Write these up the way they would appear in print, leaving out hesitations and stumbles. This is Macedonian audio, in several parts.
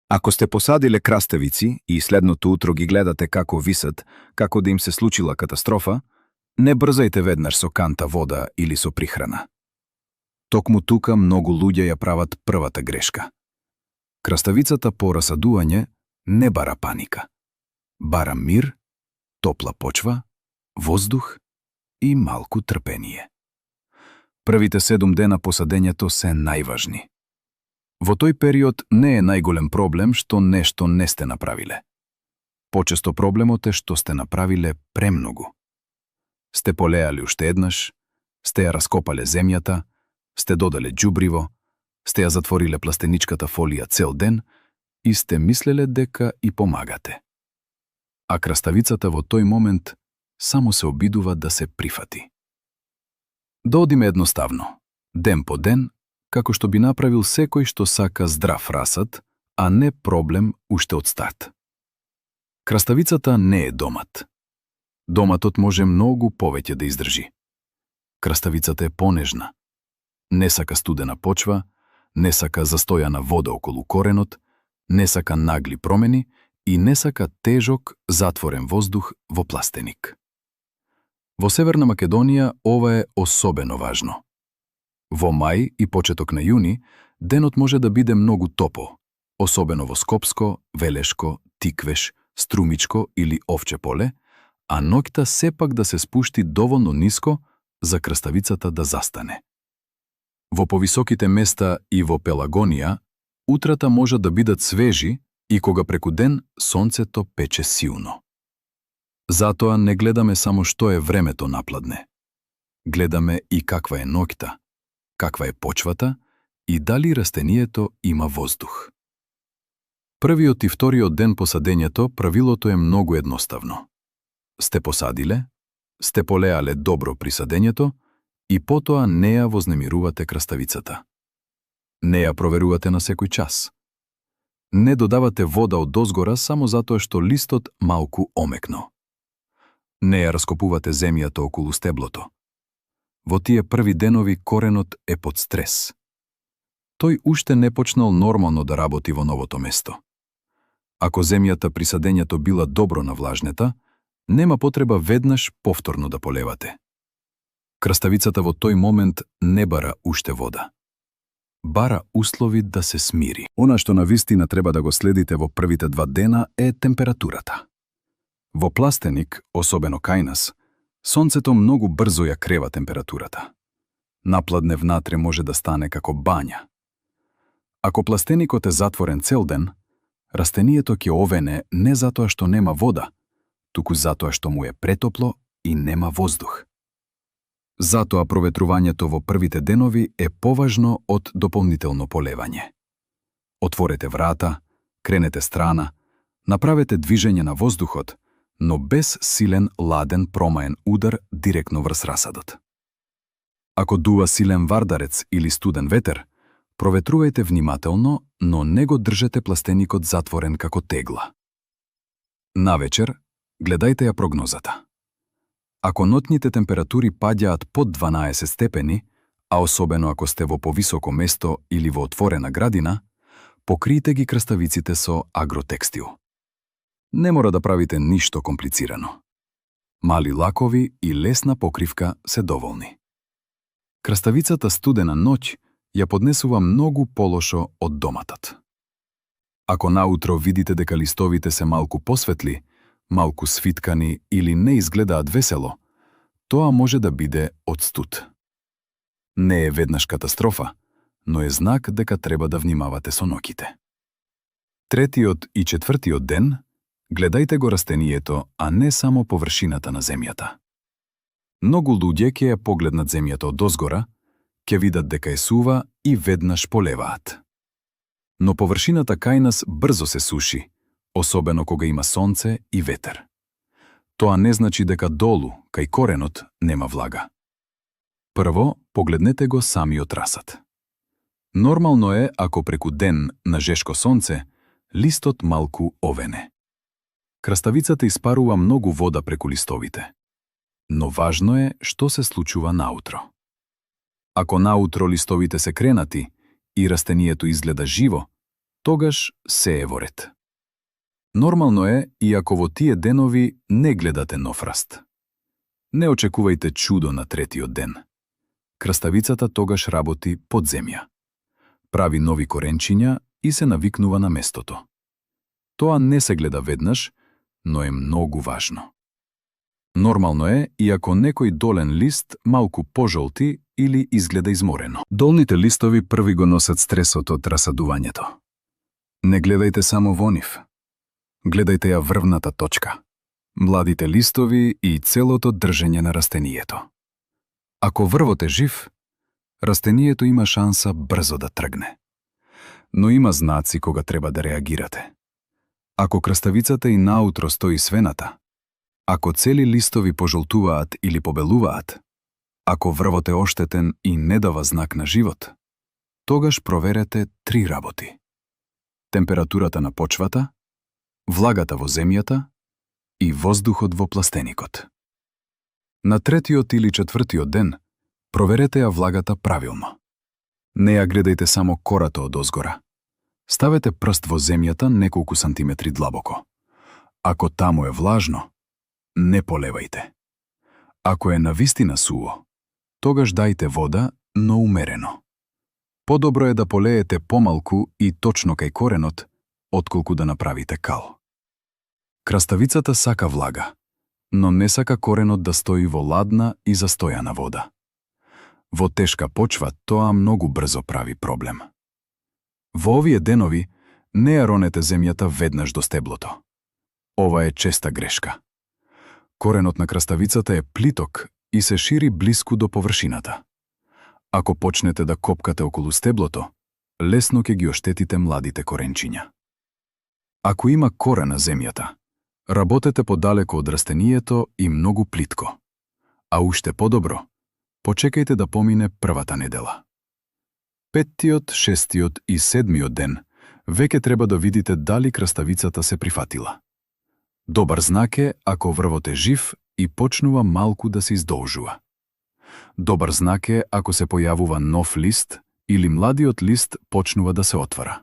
Ако сте посадиле краставици и следното утро ги гледате како висат, како да им се случила катастрофа, не брзајте веднаш со канта вода или со прихрана. Токму тука многу луѓе ја прават првата грешка. Краставицата по расадување не бара паника. Бара мир, топла почва, воздух и малку трпение. Првите 7 дена по садењето се најважни. Во тој период не е најголем проблем што нешто не сте направиле. Почесто проблемот е што сте направиле премногу. Сте полеали уште еднаш, сте ја раскопале земјата, сте додале џубриво, сте ја затвориле пластеничката фолија цел ден и сте мислеле дека и помагате. А краставицата во тој момент само се обидува да се прифати. Да одиме едноставно, ден по ден, како што би направил секој што сака здрав расад, а не проблем уште од старт. Краставицата не е домат. Доматот може многу повеќе да издржи. Краставицата е понежна. Не сака студена почва, не сака застојана вода околу коренот, не сака нагли промени и не сака тежок, затворен воздух во пластеник. Во Северна Македонија ова е особено важно. Во мај и почеток на јуни, денот може да биде многу топол, особено во Скопско, Велешко, Тиквеш, Струмичко или Овче поле, а ноќта сепак да се спушти доволно ниско за краставицата да застане. Во повисоките места и во Пелагонија, утрата може да бидат свежи и кога преку ден сонцето пече силно. Затоа не гледаме само што е времето напладне. Гледаме и каква е ноќта, каква е почвата и дали растението има воздух. Првиот и вториот ден по садењето правилото е многу едноставно. Сте посадиле, сте полеале добро при садењето и потоа не ја вознемирувате краставицата. Не ја проверувате на секој час. Не додавате вода од дозгора само затоа што листот малку омекно. Не ја раскопувате земјата околу стеблото. Во тие први денови коренот е под стрес. Тој уште не почнал нормално да работи во новото место. Ако земјата при садењето била добро навлажнета, нема потреба веднаш повторно да полевате. Краставицата во тој момент не бара уште вода. Бара услови да се смири. Она што навистина треба да го следите во првите 2 дена е температурата. Во пластеник, особено кај нас, сонцето многу брзо ја крева температурата. Напладне внатре може да стане како бања. Ако пластеникот е затворен цел ден, растението ќе овене не затоа што нема вода, туку затоа што му е претопло и нема воздух. Затоа проветрувањето во првите денови е поважно од дополнително полевање. Отворете врата, кренете страна, направете движење на воздухот, но без силен ладен промаен удар директно врз расадот. Ако дува силен вардарец или студен ветер, проветрувајте внимателно, но не го држете пластеникот затворен како тегла. Навечер, гледајте ја прогнозата. Ако ноќните температури паѓаат под 12 степени, а особено ако сте во повисоко место или во отворена градина, покријте ги краставиците со агротекстил. Не мора да правите ништо комплицирано. Мали лакови и лесна покривка се доволни. Краставицата студена ноќ ја поднесува многу полошо од доматот. Ако наутро видите дека листовите се малку посветли, малку свиткани или не изгледаат весело, тоа може да биде од студ. Не е веднаш катастрофа, но е знак дека треба да внимавате со ноќите. Третиот и четвртиот ден гледајте го растението, а не само површината на земјата. Многу луѓе ќе ја погледнат земјата од дозгора, ќе видат дека е сува и веднаш полеваат. Но површината кај нас брзо се суши, особено кога има сонце и ветер. Тоа не значи дека долу, кај коренот, нема влага. Прво, погледнете го самиот расад. Нормално е, ако преку ден на жешко сонце, листот малку овене. Краставицата испарува многу вода преку листовите. Но важно е што се случува наутро. Ако наутро листовите се кренати и растението изгледа живо, тогаш се е во ред. Нормално е и ако во тие денови не гледате нов раст. Не очекувајте чудо на третиот ден. Краставицата тогаш работи под земја. Прави нови коренчиња и се навикнува на местото. Тоа не се гледа веднаш, но е многу важно. Нормално е и ако некој долен лист малку пожолти или изгледа изморено. Долните листови први го носат стресот од расадувањето. Не гледајте само во нив. Гледајте ја врвната точка, младите листови и целото држење на растението. Ако врвот е жив, растението има шанса брзо да тргне. Но има знаци кога треба да реагирате. Ако краставицата и наутро стои свената, ако цели листови пожолтуваат или побелуваат, ако врвот е оштетен и не дава знак на живот, тогаш проверете 3 работи. Температурата на почвата, влагата во земјата и воздухот во пластеникот. На 3-тиот или 4-тиот ден проверете ја влагата правилно. Не ја гледајте само корато од озгора. Ставете прст во земјата неколку сантиметри длабоко. Ако таму е влажно, не полевајте. Ако е навистина суво, тогаш дајте вода, но умерено. Подобро е да полеете помалку и точно кај коренот, отколку да направите кал. Краставицата сака влага, но не сака коренот да стои во ладна и застојана вода. Во тешка почва тоа многу брзо прави проблем. Во овие денови не ја ронете земјата веднаш до стеблото. Ова е честа грешка. Коренот на краставицата е плиток и се шири блиску до површината. Ако почнете да копкате околу стеблото, лесно ќе ги оштетите младите коренчиња. Ако има кора на земјата, работете подалеку од растението и многу плитко. А уште подобро, почекајте да помине првата недела. 5-тиот, 6-тиот и 7-миот ден веќе треба да видите дали краставицата се прифатила. Добар знак е ако врвот е жив и почнува малку да се издолжува. Добар знак е ако се појавува нов лист или младиот лист почнува да се отвара.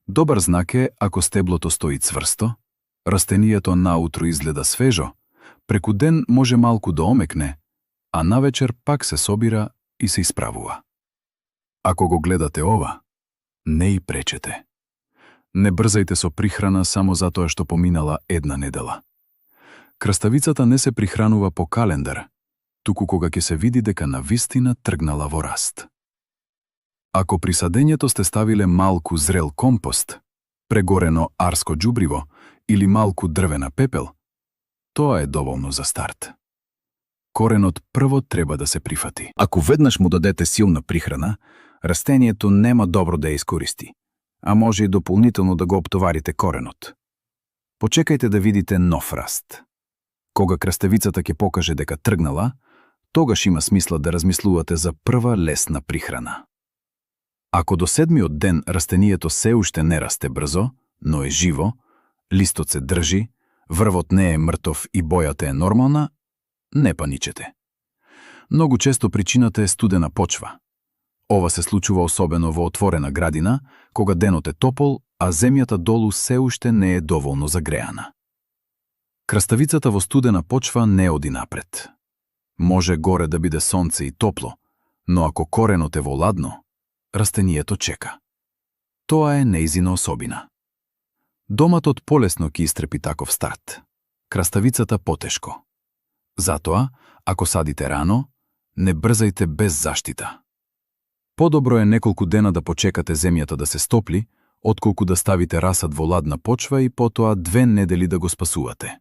Добар знак е ако стеблото стои цврсто, растението наутро изгледа свежо, преку ден може малку да омекне, а навечер пак се собира и се исправува. Ако го гледате ова, не и пречете. Не брзајте со прихрана само затоа што поминала една недела. Краставицата не се прихранува по календар, туку кога ќе се види дека навистина тргнала во раст. Ако при садењето сте ставиле малку зрел компост, прегорено арско џубриво или малку дрвена пепел, тоа е доволно за старт. Коренот прво треба да се прифати. Ако веднаш му дадете силна прихрана, растението нема добро да ја искористи, а може и дополнително да го оптоварите коренот. Почекајте да видите нов раст. Кога краставицата ќе покаже дека тргнала, тогаш има смисла да размислувате за прва лесна прихрана. Ако до 7-миот ден растението се уште не расте брзо, но е живо, листот се држи, врвот не е мртов и бојата е нормална, не паничете. Многу често причината е студена почва. Ова се случува особено во отворена градина, кога денот е топол, а земјата долу се уште не е доволно загреана. Краставицата во студена почва не оди напред. Може горе да биде сонце и топло, но ако коренот е во ладно, растението чека. Тоа е нејзина особина. Доматот полесно ќе истрпи таков старт, краставицата потешко. Затоа, ако садите рано, не брзајте без заштита. Подобро е неколку дена да почекате земјата да се стопли, отколку да ставите расад во ладна почва и потоа 2 недели да го спасувате.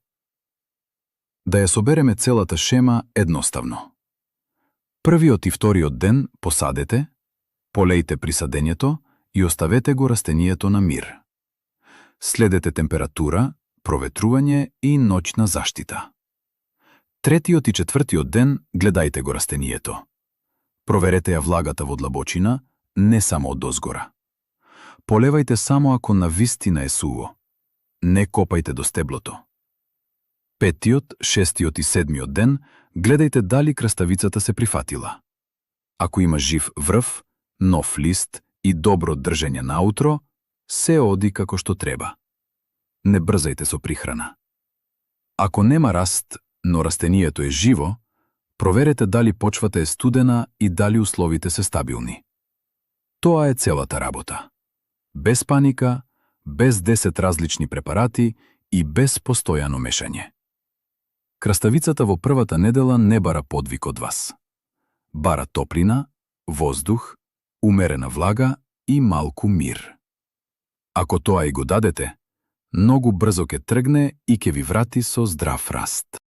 Да ја собереме целата шема едноставно. Првиот и вториот ден посадете, полејте при садењето и оставете го растението на мир. Следете температура, проветрување и ноќна заштита. Третиот и четвртиот ден гледајте го растението. Проверете ја влагата во длабочина, не само од озгора. Полевајте само ако навистина е суво. Не копајте до стеблото. 5-тиот, 6-тиот и 7-миот ден гледајте дали краставицата се прифатила. Ако има жив врв, нов лист и добро држење наутро, се оди како што треба. Не брзајте со прихрана. Ако нема раст, но растението е живо, проверете дали почвата е студена и дали условите се стабилни. Тоа е целата работа. Без паника, без 10 различни препарати и без постојано мешање. Краставицата во првата недела не бара подвиг од вас. Бара топлина, воздух, умерена влага и малку мир. Ако тоа и го дадете, многу брзо ќе тргне и ќе ви врати со здрав раст.